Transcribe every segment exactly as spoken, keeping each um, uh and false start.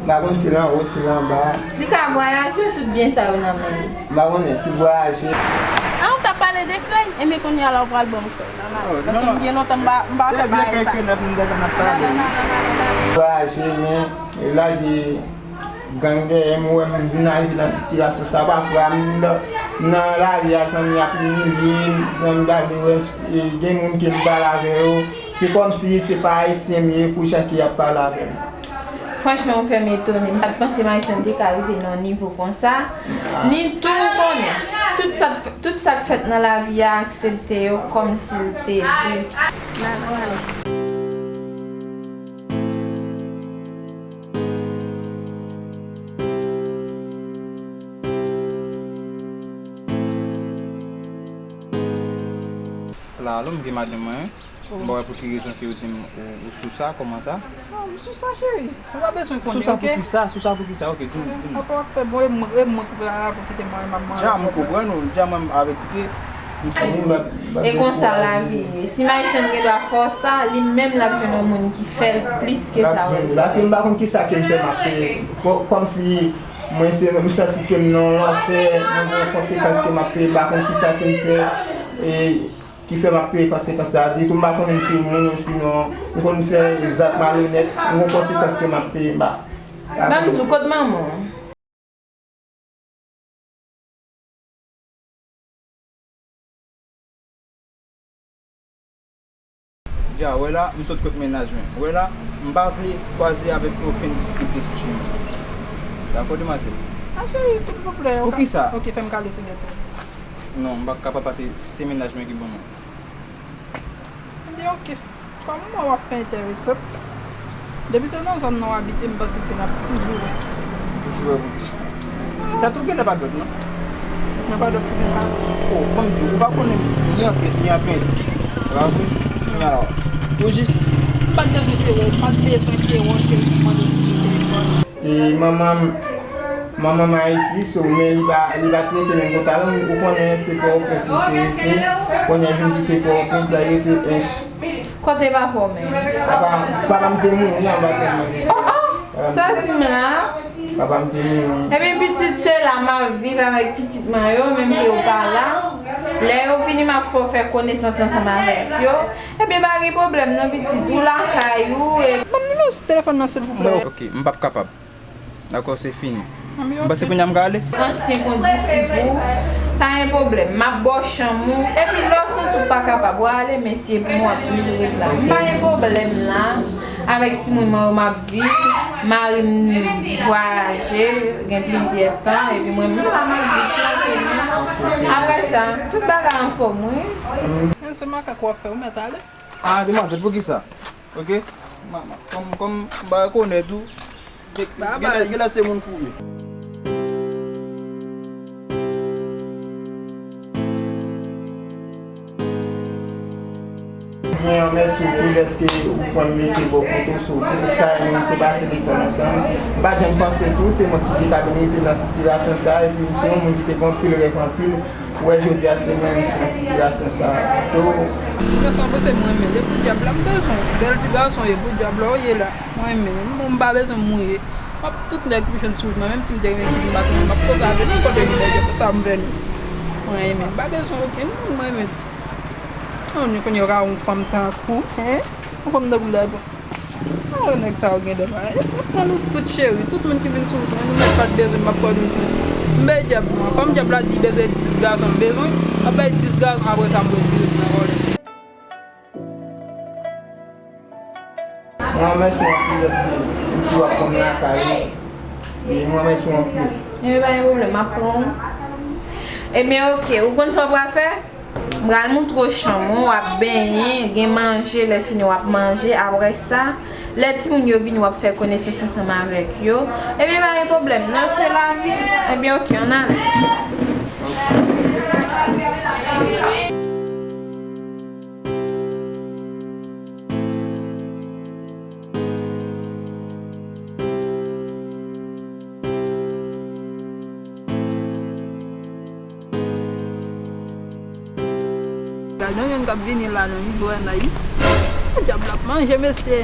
M pa konn si l anwo, si l anba. Li ka vwayaje, tout byen sa yo nan men li. M pa konnen si l vwayaje. A, ou t ap pale de krèy? Enben, kounye a la, ou pral ban m krèy nan lavi. Paske m gen lontan m pa, m pa fè bagay sa. Vwayaje, men lage gang dèyè m, ou wè m vin arive nan sitiyasyon sa. Pafwa, m nan, nan lari a, zanmi ap imilye m, zanmi pa vle wè m, e, gen moun ke m pale avè yo. Se kòmsi se pa ayisyen m ye pou jan ke y ap pale avè m. Franchman, ou fè m etone. M pa t panse Marisol te ka rive nan yon nivo konsa. Ni tou, ou konnen, tout sa, tout sa k fèt nan lavi a, aksepte yo kòmsi l te dous. La, alò, m gen madanm mwen. M pa wè pou ki rezon ke ou di m ou, ou sou sa, kòman sa? Non, m sou sa, cheri. Ou pa bezwen konnen, oke? Sou sa pou ki sa? Sou sa pou ki sa? Oke, di m, di m. Apa w ap fè bon, e mwen, e mwen ki pral avè w kite mwen, m ap manje. Dja m konprann ou, dja mwen m avèti ke m sou. E konsa lavi ye. Si Marisol gen dwa fè w sa, li menm l ap jwenn yon moun ki fè l plis ke sa ou fè. Paske m pa konn kisa ke m fè m ap peye. Kò-, kòmsi mwen se, m santi ke m nan yon lanfè, mwen gen yon konsekans ke m ap peye, m pa konn kisa ke m fè. E, ki fè m ap peye konsekans la. Ditou m pa konnen m timoun, osinon m konn fè zak malonèt, m gon konsekans ke m ap peye, m pa, m pa konnen. Ban m di w, kot manman w? Dja, wè la, m sot kot mennaj mwen. Wè la, m pa vle kwaze avèk okenn difikilte sou chemen. Dakò, demwazèl? A, cheri, silvouplè. Poukisa? Oke, fè m kale sou dèt ou. Non, m p ap kapab pase se mennaj mwen ki ban mwen. Ebyen, oke. Kòm w wè w ap fè enteresan, depi se nan zòn nan w abite, m panse ke n ap toujou wè. Toujou wè poukisa? Tèt ou genlè pa dwèt, non? Mwen pa dwèt pou gen pa. O, ban m di w, ou pa konnen ni an pent, ni an penti. Bravo. Kounye a la, ou jis. M pa t bezwen te wè w, m pa t bezwen te wè w, cheri, pou mande w pou telefòn. E manman m, manman m Ayiti, so, men li pa, li pa t rete menm kòt avè m. Ou konnen se Pòtoprens li te rete, kounye a vin kite Pòtoprens, la li rete Ench. Kote papa w menm? Papa, papa m te mouri anba tèlman de. O, o! Sa w di m la? Papa m te mouri. Ebyen, pitit, se la m ap viv avèk pitit mwen yo, menm ke yo pa la. Lè yo vini, m ap fè w fè konesans ansanm avèk yo. Ebyen, pa gen pwoblèm non, pitit. Ou lakay ou, e. Ban m nimewo telefòn nan, silvouplè. Ok, m p ap kapab. Dakò, se fini. M panse kounye a m ka ale. Ansyen kondisip ou, pa gen pwoblèm. M ap ba w chanm ou. Epi lè w santi w pa kapab, w a ale, men si e pou mwen, w ap toujou ret la. M pa gen pwoblèm la. Avèk timoun mwen yo, m ap viv. Mari m vwayaje, gen plizyè tan. Epi mwen menm la, m ap viv trankilman. Apre sa, tout bagay anfòm, wi. Men se makak w ap fè, ou mèt ale. A, demwazèl, poukisa? Ok? Manman, kòm, kòm m pa rekonèt ou, gen, genlè, genlè se moun fou ye. Byen, mèsi tou dèske ou pran mete bò kote w sou tout kay nou te pase letan ansanm. M pa t janm panse tou se mwen ki te ka vin rive nan sitiyasyon sa, epi m se yon moun ki te gen anpil rèv, anpil. Ou wè jodi a se mwen menm ki nan sitiyasyon sa a. So. Mwen sanble se mwen menm. E pou dyab la m bezwen w. Bèl ti gason ye, pou dyab la w ye la. Mwen menm. M pa bezwen m mouye. M ap tout nèg ki jwenn sou wout mwen, menm si m te gen kidnaping, m ap poze avè nenpòt yon nèg, e pou sa m vè nou. Mwen menm. M pa bezwen okenn moun, mwen menm. An, nou konnen yo ka yon fanm tankou, hein? Yon fanm tankou m ta pran. Ah, nèg sa yo gen dwa. M ap pran nou tout cheri, tout moun ki vin sou wout mwen, nou mèt pa t bezwen, m ap pran nou tout. M bay dyab mwen. Kòm dyab la di bezwen dis gason m bezwen, m ap bay dis gason, apre sa m retire m nan vòlè. Mwen, mèsi anpil dèske ou toujou ap konn lakay ou. E mwen, mèsi anpil. Ebyen, pa gen pwoblèm, m ap pran w. Ebyen, oke, ou konn sa w pral fè? M pral montre w chanm ou, w ap benyen, gen manje, lè fini w ap manje. Apre sa, lè timoun yo vini, w ap fè konesans ansanm avèk yo. Ebyen, pa gen pwoblèm, non, se lavi. Ebyen, oke, ann ale. Gade yon moun k ap vini la, non, li vrè nice. Dyab la ap manje, mesye.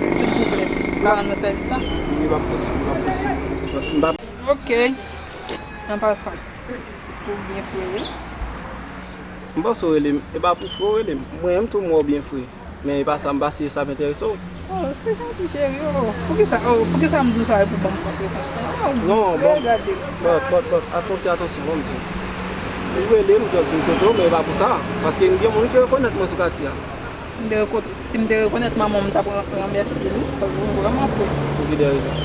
silvouplè. Ou ka rann mwen sèvis la? Li p ap posib, li p ap posib. M p ap Ok. An pasan, ou byen fre wi. M panse w rele m. E pa pou fre w rele m. Mwen menm tou m wè w byen fre. Men e pa sa, m pa si e sa ap enterese w. Oh, se janti cheri, oh. Poukisa, oh, poukisa m di w sa e pou ban m fòs yo konsa? Oh, Non, bon, gade. But, but, but, al fè yon ti atansyon, ban m di w. Ou rele m, m jis vin kote w, men e pa pou sa. Paske m gen moun ki rekonèt mwen sou katye a. Si m te reko-, si m te rekonèt manman w, m t ap ran-, ranmèsye li, paske w vrèman fre. Pou ki de rezon?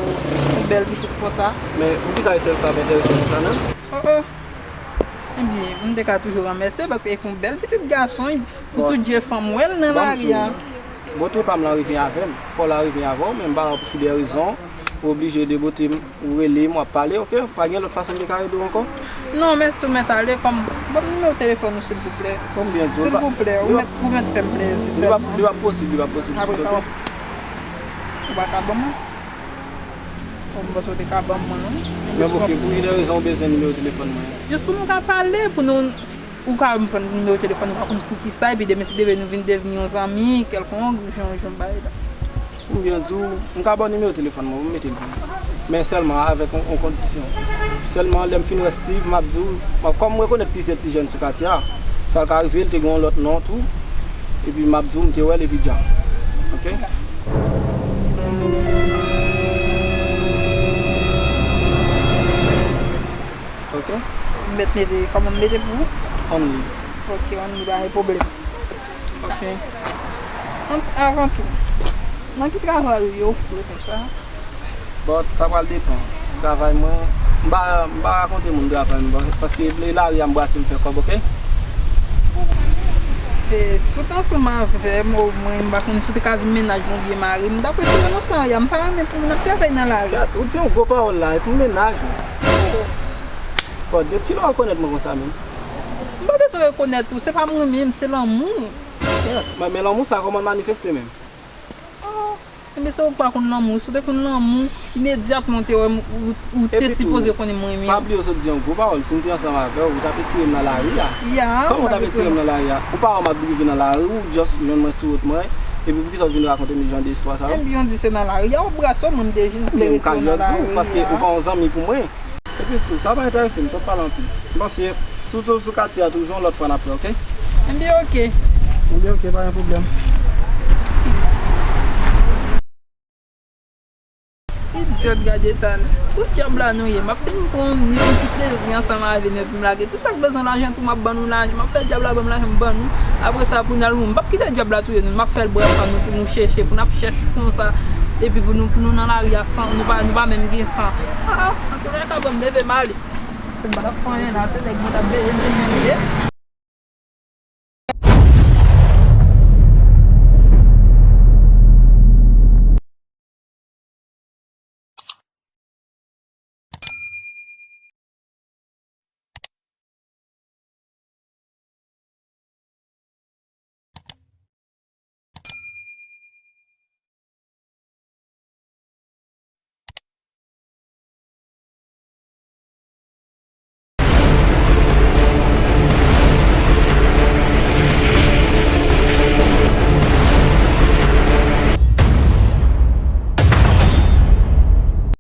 Oh, yon bèl pitit konsa. Men poukisa e sèl sa ap enterese w konsa menm? Oh, oh. Ebyen, m te ka toujou ranmèsye paske e fon bèl pitit gason, pou tout je fanm wè l nan lari a. Bon, trepa m la rive avè m. Fò w la rive avè w, men m pa wè pou ki de rezon ou oblije debote m, ou rele m, w ap pale, oke? Pa gen lòt fason m te ka ede w ankò? Non, mèsi, ou mèt ale, kòm, ban m nimewo telefòn ou, silvouplè. Bon, m byen di w, li p ap, Silvouplè, ou li p ap, mèt, ou mèt fè m plezi li p ap, sèlman. Li p ap posib, li p ap posib, Apre sa, oke? Ou pa ka ban m? Bon, m panse w te ka ban m mwen, non? Men, oke, pou ki de rezon ou bezwen nimewo telefòn mwen an? Jis pou nou ka pale, pou nou, ou ka ban m nimewo telefòn, ou pa konn poukisa, epi demen si Dye vle nou vin devni yon zanmi kèlkonk, jan, jan bagay la. Pou m byen di w, m ka ba w nimewo telefòn mwen, pou m mete l pou ou. Men sèlman avèk yon, yon kondisyon. Sèlman lè m fin wè Steve, m ap di w, m ap, kòm m rekonèt plizyè ti jèn sou katye a, sa ka rive l te gen yon lòt non tou, epi m ap di w m te wè l epi dja. Oke? Oke? M mèt mete, kòman m mete pou ou? Only. Oke, only, pa gen pwoblèm. Oke. An, avan tou, nan ki travay ou ye ou fre konsa? But sa pral depann. Travay mwen, m pa, m pa rakonte moun travay mwen, paske e lari a m brase m fè kòb, oke? E, si w te ansanm avè m, omwen, m pa konn si w te ka vin mennaj mwen oubyen mari m, daprè ti relasyon an, m pa renmen pou moun ap travay nan lari. Gad, ou di yon gwo pawòl la, e pou mennaj ou. But depi kilè w rekonèt mwen konsa menm? M pa bezwen rekonèt ou, se pa m renmen m, se lanmou. Yeah, men, men lanmou sa kòman l manifeste menm? Oh, enben se ou k pa konn lanmou. Si w te konn lanmou, imedyatman w te wè m, ou, ou te sipoze konnen m renmen w. Epi tou, pa bliye w sot di yon gwo pawòl. Si m te ansanm avè w, ou t ap etire m nan lari a. Ya, kòman w t ap etire m nan lari a? Ou pa wè m ap drive nan lari, ou just jwenn mwen sou wout mwen, epi poukisa w vin rakonte m jan de istwa sa yo? Enben, w di se nan lari a, w brase w, mwen m te jis vle retire w nan lari a. Paske ou pa yon zanmi pou mwen. Epi tou, sa pa enterese m, twòp pale anpil. M panse, si w toujou sou katye a, toujou yon lòt fwa n ap wè, oke? Enben, oke. Enben, oke, pa gen pwoblèm. Idyòt, gade eta l. Pou dyab la nou ye. M ap vin pran yon, yon ti plezi ansanm avè nou, epi m lage tout sa k bezwen lajan tou, m ap ban nou lajan. M ap fè dyab la ban m lajan, m ban nou. Apre sa, pou n al mouri. M p ap kite dyab la touye nou. M ap fè l bwè san nou pou nou chèche, pou n ap chèche konsa. Epi pou nou, pou nou nan lari a san, nou pa, nou pa menm gen san. Ah, ah, antoulèka, bon, m leve m ale. Se m pa t ap fè anyen la, se nèg mwen t ap veye m, se mwen li ye.